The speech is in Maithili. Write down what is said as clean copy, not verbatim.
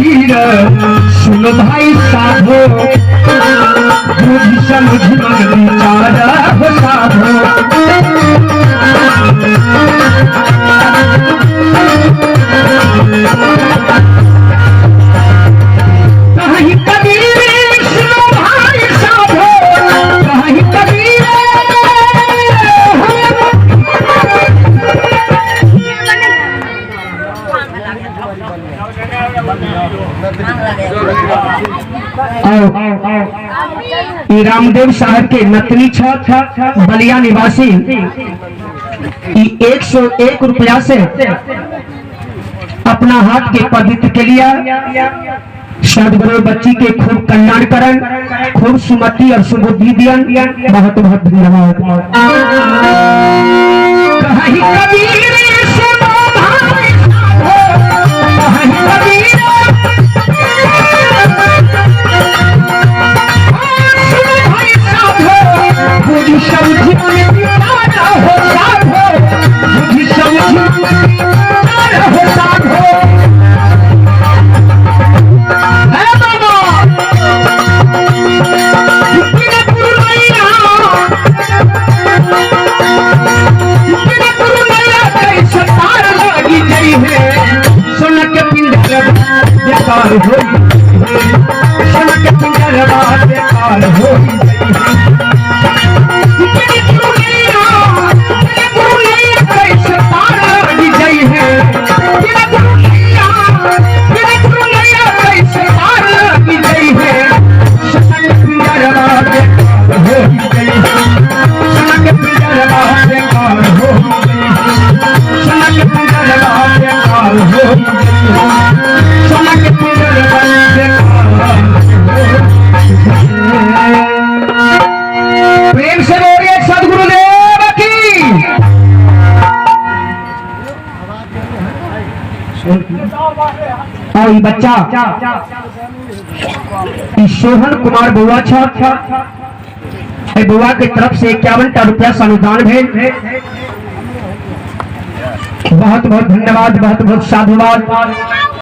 कबीर सुन भाई साधो, बुझ समझ मन विचार हो साधो। कहीं कबीर सुनो भाई साधो, कहीं कबीर रामदेव साहब के नतनी छठ बलिया निवासी 101 रुपया से अपना हाथ के पवित्र के लिए सदगुरु बच्ची के खूब कल्याण करन, खूब सुमति और सुबुद्धि दियन। बहुत बहुत धन्यवाद। कहीं कबीर सुनो भाई साधो, कहीं कबीर सुनो भाई साधो, बुझ समझ मन विचार हो साधो, बुझ समझ मन विचार हो साधो। बेकार हो सोना के पिंजरवा बेकार हो प्रेम से बोलिए सदगुरुदेव की। और बच्चा सोहन कुमार बउआ छ बउआ के तरफ से 51 टा रुपया से अनुदान भेल। बहुत बहुत धन्यवाद, बहुत बहुत साधुवाद।